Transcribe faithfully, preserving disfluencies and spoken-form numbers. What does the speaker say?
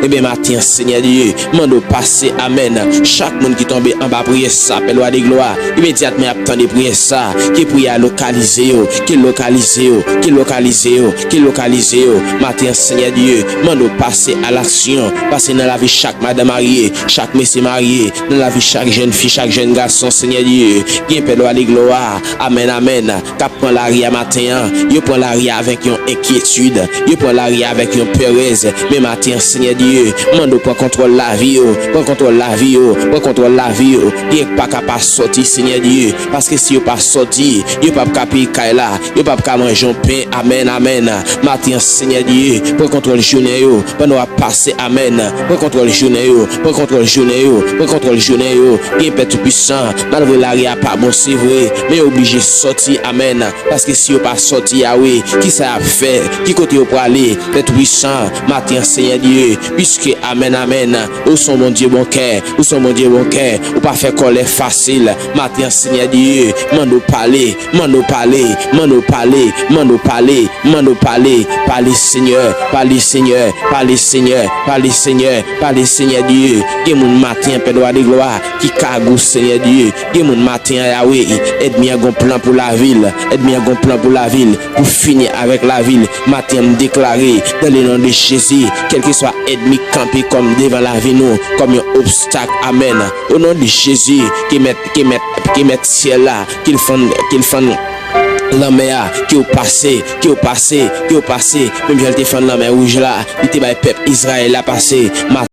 Ebyen, maten an, Senyè Dye, mande w pase, amèn. Chak moun ki tonbe anba priyè sa, Pè Lwa de Glwa, imedyatman y ap tande priyè sa, ke priyè a lokalize yo, ke lokalize yo, ke lokalize yo, ke lokalize yo. Maten an, Senyè Dye, mande w pase a laksyon, pase nan lavi chak madanm marye, chak mesye marye, nan lavi chak jèn fi, chak jèn gason, Senyè Dye. Gen Pè Lwa de Glwa, amèn, amèn, k ap pran lari a maten an, yo pran lari a avèk yon enkyetid, yo pran lari a avèk yon perèz, men maten an, Senyè Dye, mande w pran kontwòl lavi yo, pran kontwòl lavi yo, pran kontwòl lavi yo, gen k pa ka pa sòti, Senyè Dye, paske si yo pa sòti, yo p ap ka peye kay la, yo p ap ka manje yon pen, amèn, amèn, maten an, Senyè Dye, pran kontwòl jounen yo, pandan w ap pase, amèn, pran kontwòl jounen yo, pran kontwòl jounen yo, pran kontwòl jounen yo, gen Pè Toupisan, malgre lari a pa bon, se vre, men yo oblije sòti, amèn. Paske si yo pa sòti, Yawe, kisa y ap fè? Ki kote yo prale? Pè Toupisan, maten an, Senyè Dye, piske, amèn, amèn, ou se yon Bondye bon kè, ou se yon Bondye bon kè, ou pa fè kòlè fasil. Maten an, Senyè Dye, mande w pale, mande w pale, mande w pale, mande w pale, mande w pale, pale, Senyè, pale, Senyè, pale, Senyè, pale, Senyè, pale, Senyè Dye. Gen moun maten an, Pè Lwa de Glwa, ki kagou, Senyè Dye. Gen moun maten an, Yawe, ènmi an gon plan pou lavi l. Ènmi an gon plan pou lavi l, pou fini avèk lavi l. Maten an, m deklare, dans le nom de Jésus, kèlkeswa ènmi k kanpe kòm devan lavi nou, kòm yon obstak, amèn. O non de Jezi, ke mèt, ke mèt, ke mèt syèl la, ke l fann, ke l fann lanmè a, ke w pase, ke w pase, ke w pase, menm jan l te fann lanmè wouj la, li te bay pèp Izrayèl la pase.